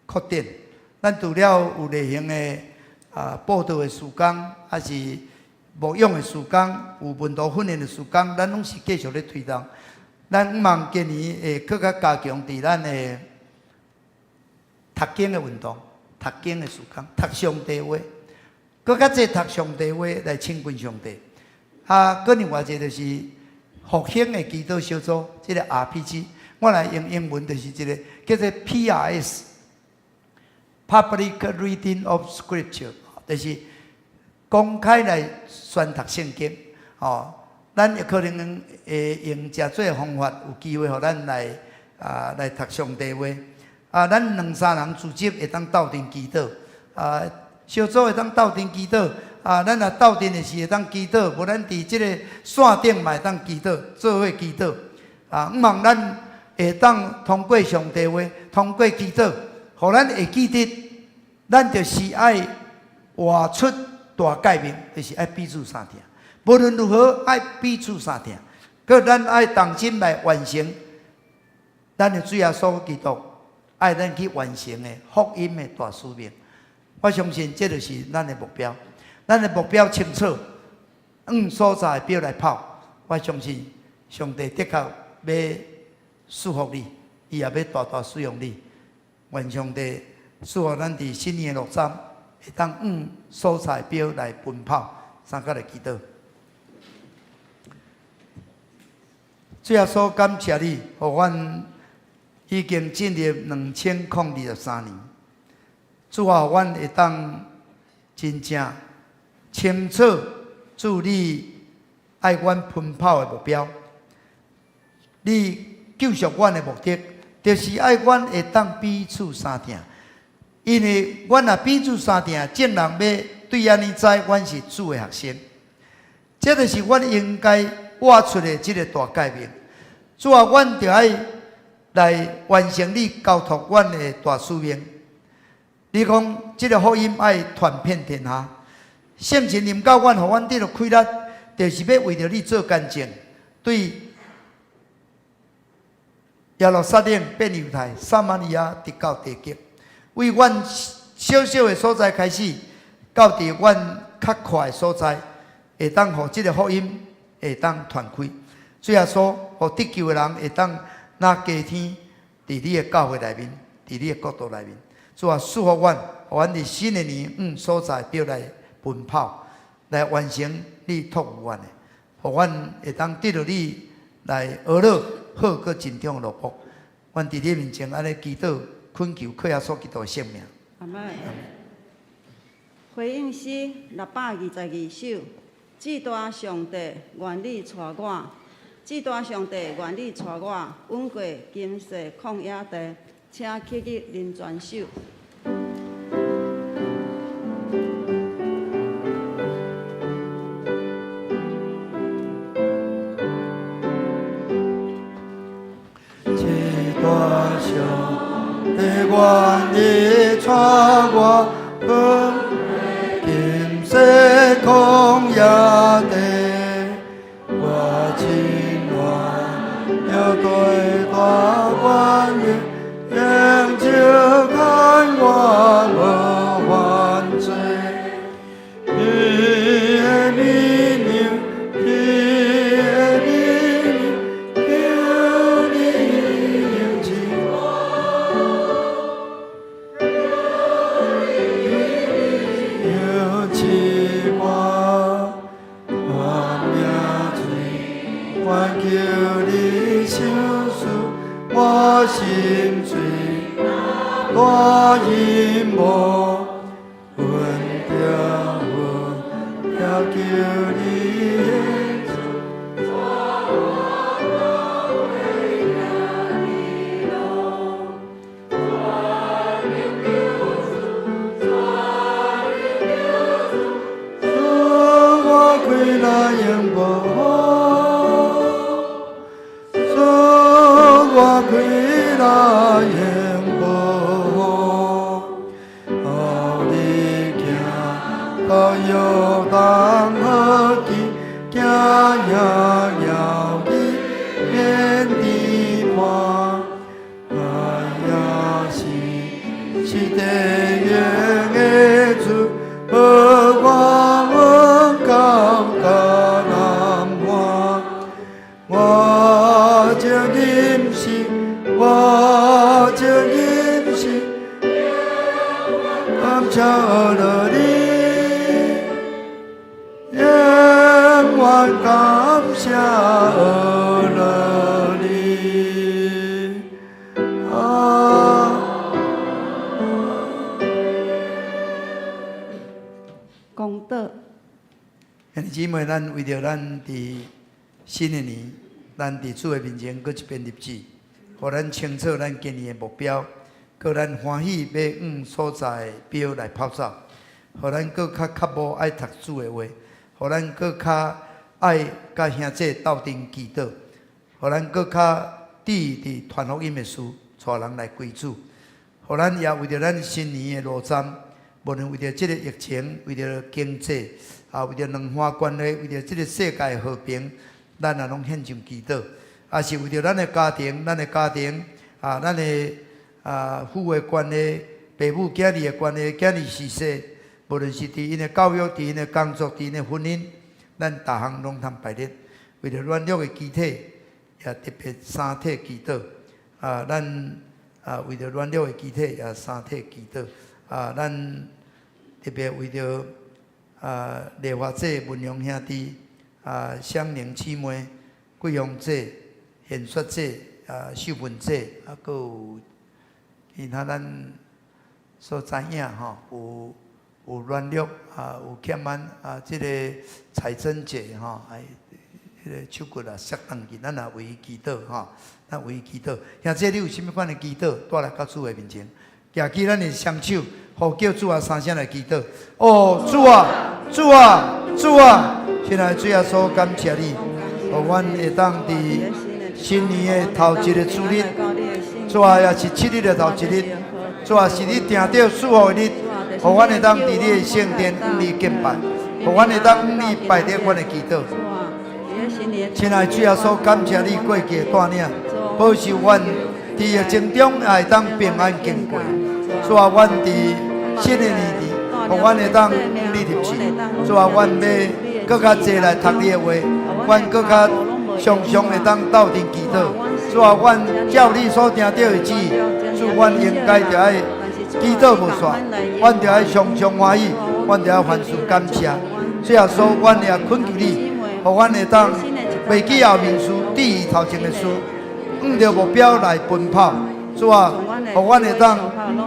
擴展。咱除了有例行的啊佈道的事工，抑是牧養的事工，有門徒訓練的事工，咱攏是繼續咧推動。咱向望今年會閣較加強佇咱的讀經的運動、讀經的事工、讀上帝話，閣較濟讀上帝話來親近上帝。啊，閣另外一個就是復興的祈禱小組，這個 RPG，我來用英文就是一個叫做 PRS，Public Reading of Scripture，就是公開來宣讀聖經。哦，咱會可能會用誠濟方法，有機會予咱來啊來讀上帝話。啊，咱兩三人組織會當鬥陣祈禱，啊，小組會當鬥陣祈禱，啊，咱若鬥陣的時會當祈禱，無咱佇這個線頂嘛會當祈禱，做伙祈禱。啊，向望咱會當通過上帝話，通過祈禱，予咱會記得，咱就是愛活出大誡命，就是愛彼此相疼。無論如何，愛彼此相疼。閣咱愛同心來完成咱的主耶穌基督愛咱去完成的福音的大使命。我相信這就是咱的目標。咱的目標清楚，按所在的表來跑。我相信上帝的確欲祝福你，伊也欲大大使用你。願上帝賜予咱佇新年的六站，會當按所在表來奔跑。三個來祈禱。主耶穌，感謝你，予阮已經進入2023年。主啊，阮會當真正清楚主你愛阮奔跑的目標。你救贖阮的目的，就是愛阮會當彼此相疼。因為阮若彼此相疼，眾人欲對按呢知阮是主的學生。這就是阮應該活出的這個大誡命。主啊，阮著愛來完成你交託阮的大使命。你講這個福音愛傳遍天下，聖神臨到阮，予阮得著氣力，就是欲為著你做見證，對耶路撒冷變猶太、撒瑪利亞，直到地極。為阮小小的所在開始，到佇阮較闊的所在，會當予這個福音會當傳開。主耶穌，予得救的人會當若加添佇你的教會內面，佇你的國度內面。主啊，賜福阮，予阮佇新的年按所在表來奔跑，來完成你託付阮的，予阮會當得著你來呵咾好閣真重的祝福。阮佇你面前按呢祈禱，懇求靠耶穌基督的聖名。阿門。回應詩622首，至大上帝，願你帶我；至大上帝，願你帶我，穩過今世曠野地，請起立林全首。至大上帝，願你帶我，穩過今世曠野地，我情願要對大觀念，眼睛看我無犯罪，你的美名，你的美名，求你應允我。有賜我，我命垂，願求你賞賜我心醉，多大阴谋，阮定阮定求你的主。主，我开来永无好，主，我开来永无好，你行到约旦河边，行摇摇的遍地盘，哎呀是是地狱的主，予我阮到迦南岸，我将饮食，我将饮食，感谢了你，永远感謝了你。啊！公道。兄弟姊妹，咱為著咱佇新的年，咱佇主的面前閣一遍立志，予咱清楚咱今年的目標，閣咱歡喜欲往所在的標來跑走，予咱閣較較無愛讀主的話，予咱閣較愛佮兄弟鬥陣祈禱，予咱閣較致佇傳福音的事，帶人來歸主，予咱也為著咱新年的路站，無論為著這個疫情，為著經濟，啊，為著兩岸關係，為著這個世界和平，咱也攏獻上祈禱。也是為著咱的家庭，咱的家庭啊，咱的啊父的關係、爸母囝兒的關係、囝兒序細，無論是佇𪜶的教育、佇𪜶的工作、佇𪜶的婚姻，咱逐項攏通拜日。為著軟弱的肢體，也特別三體祈禱。啊，咱啊為著軟弱的肢體也三體祈禱。啊，咱特別為著啊麗華姐、文榮兄弟、啊香玲姊妹、桂紅姐、賢雪姐、啊秀文姐，啊，閣有其他咱所知影吼，有軟弱啊，有欠安啊，這個彩珍姐吼，哎，彼個手骨也摔斷去，咱也為伊祈禱吼，咱為伊祈禱。兄弟，你有啥物款的祈禱，帶來到主的面前，舉起咱的雙手，呼叫主啊三聲來祈禱。哦，主啊，主啊，主啊！親愛的主耶穌，感謝你，予阮會當佇新年的頭一个主日，主啊，也是7日的頭一日，主啊，是你定著賜福的日，予阮會當佇你的聖殿向你敬拜，予阮會當向你拜日阮的祈禱。親愛的主耶穌，感謝你過去的帶領，保守阮佇疫情中也會當平安經過。主啊，阮佇新的年裡，予阮會當向你立志。主啊，阮欲閣較濟來讀你的話，阮閣較常常會當鬥陣祈禱。主啊，阮照你所定著的旨意，主，阮應該著愛祈禱無煞，阮著愛常常歡喜，阮著愛凡事感謝。主耶穌，阮也懇求你，予阮會當袂記後面事，致意頭前的事，向著目標來奔跑。主啊，予阮會當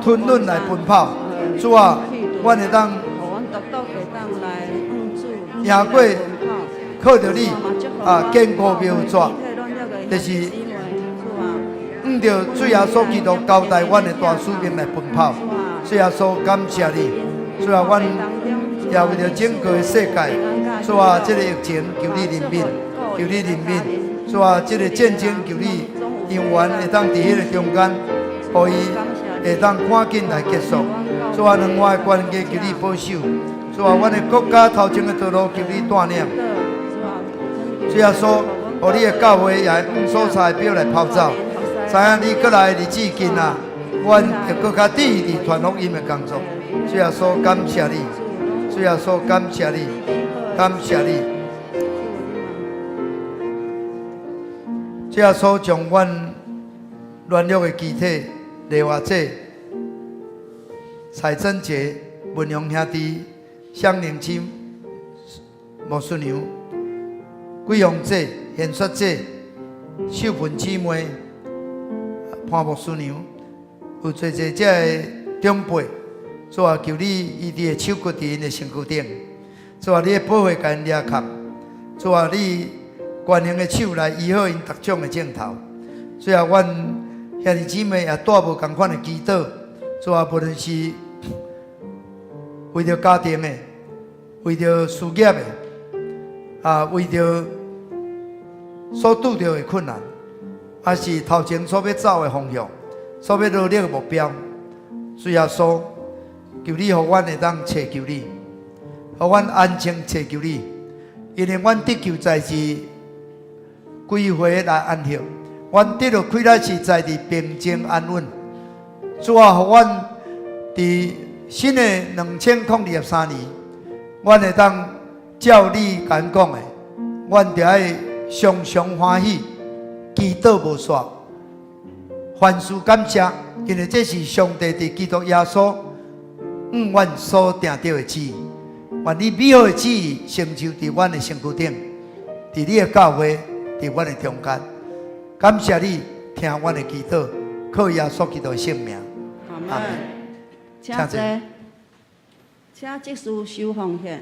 吞忍來奔跑。主啊，阮會當贏過靠著你啊，堅固廟紙，就是向著主耶穌基督交代阮的大使命來奔跑。主耶穌，感謝你。主啊，阮也為著整個的世界，主啊，這個疫情求你憐憫，求你憐憫。主啊，這個戰爭求你永遠會當佇彼個中間，予伊會當趕緊來結束。主啊，兩岸的關係求你保守。主啊，阮的國家頭前的道路求你帶領。主耶穌，予你的教會也會往所在的標來跑走。知影你閣來的日子近啊，阮會閣較致力佇傳福音的工作。主耶穌，感謝你。主耶穌，感謝你，感謝你。主耶穌將阮軟弱的肢體、麗華姐、蔡珍杰、文榮兄弟、香玲姊、牧師娘、桂紅姐、賢雪姐、秀芬姊妹、潘牧師娘，有濟濟這个長輩，主啊，求你醫治的手骨佇𪜶的身軀頂，主啊，你的保血共𪜶掠空，主啊，你權能的手來醫好𪜶逐種的症頭。最後，阮兄弟姊妹也帶無仝款的祈禱，主啊，無論是為著家庭的，為著事業的，啊，為著所拄著的困難，抑是頭前所欲走的方向，所欲努力的目標，主耶穌，求你予阮會當揣求你，予阮安靜揣求你，因為阮得救在是歸回來安息，阮得著快樂是在佇平靜安穩。主啊，予阮佇新的2023年，阮會當照你共阮講的，阮著愛常常歡喜，祈禱無煞，凡事感謝，因為這是上帝佇基督耶穌向阮所定著的旨意。願你美好的旨意成就佇阮的身軀頂，佇你的教會，佇阮的中間。感謝你聽阮的祈禱，靠耶穌基督的聖名。阿門。請坐，請執事收奉獻。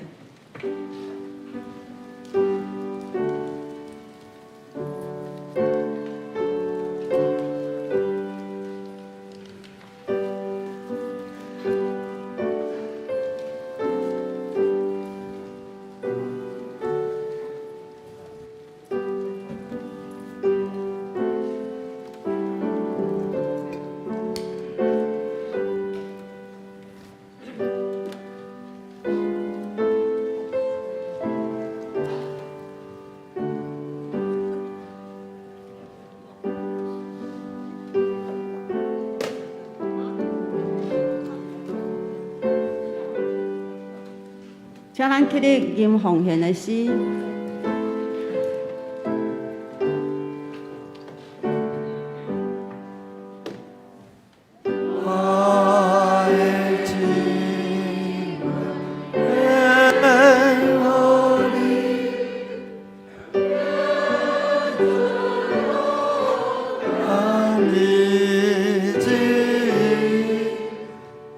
請咱起立吟奉獻的詩。我的心獻予你，按你旨意，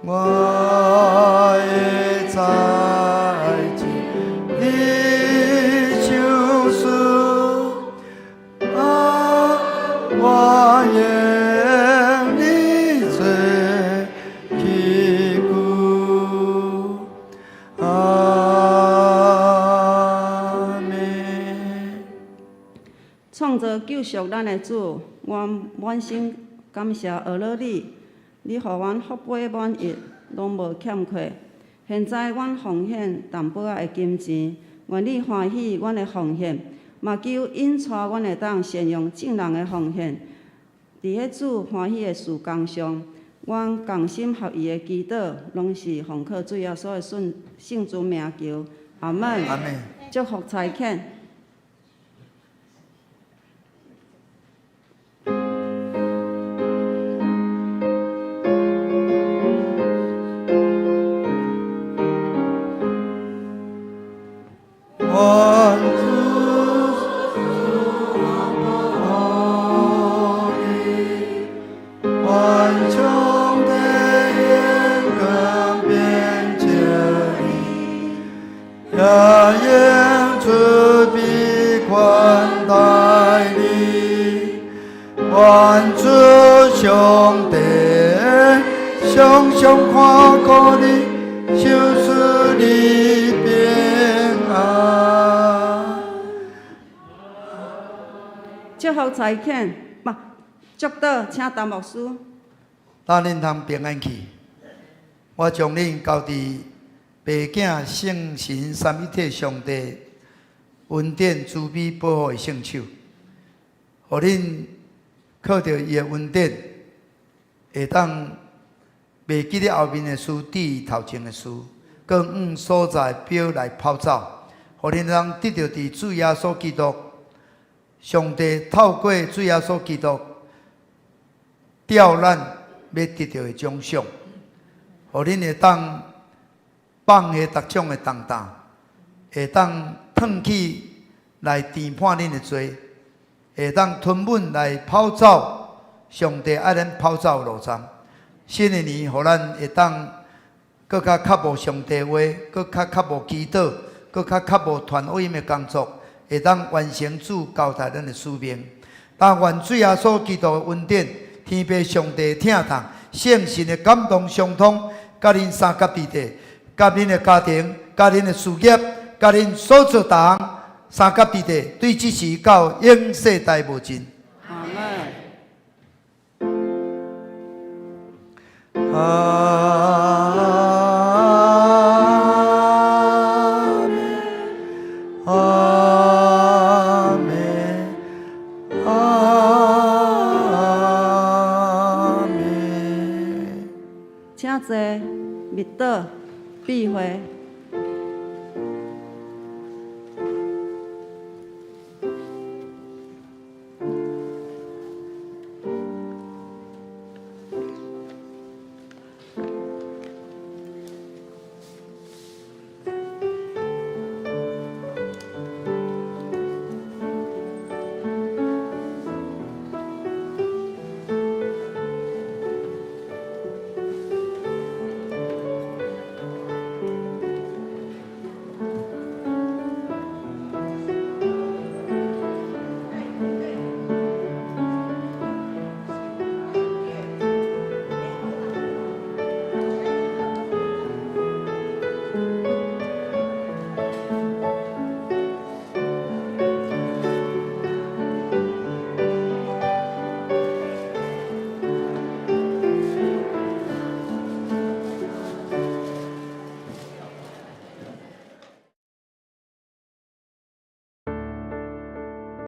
我的才智你賞賜，啊，我用你做器具，阿們。創造救贖咱的主，我滿心感謝阿樂你，你予阮福杯滿溢，攏無欠缺。現在阮奉獻淡薄仔的金錢，願你歡喜阮的奉獻，嘛求引帶阮會當善用眾人的奉獻。佇彼主歡喜的事工上，阮同心合意的祈禱，攏是奉靠主耶穌的聖尊名求，阿門。阿們。祝福差遣。願主保你，願上帝眼光遍照你，也用慈悲寬待你。願主上帝常常看顧你，賞賜你平安。祝福差遣，嘛，祝禱，請陳牧師。咱恁通平安去。我將恁交佇父囝聖神三一體上帝恩典慈悲保護的聖手，予恁靠著伊的恩典，會當袂記得後面的事，對頭前的事，閣往所在標來跑走，予恁通得著佇主耶穌基督，上帝透過主耶穌基督，調咱欲得著的獎賞，予恁會當放下逐種的重擔，會當褪去來填滿恁的罪，會當吞穩來跑走上帝愛咱跑走的路程。新的年，予咱會當閣較渴慕上帝話，閣較渴慕祈禱，閣較渴慕傳福音的工作，會當完成主交代咱的使命。但願主耶穌基督的恩典、天父上帝的疼痛、聖神的感動相通，佮恁三甲弟弟，佮恁的家庭，佮恁的事業，佮恁所做逐項，三甲弟弟，對這時到永世代無盡。阿門。阿們，阿們，阿們。請坐，默禱，閉會。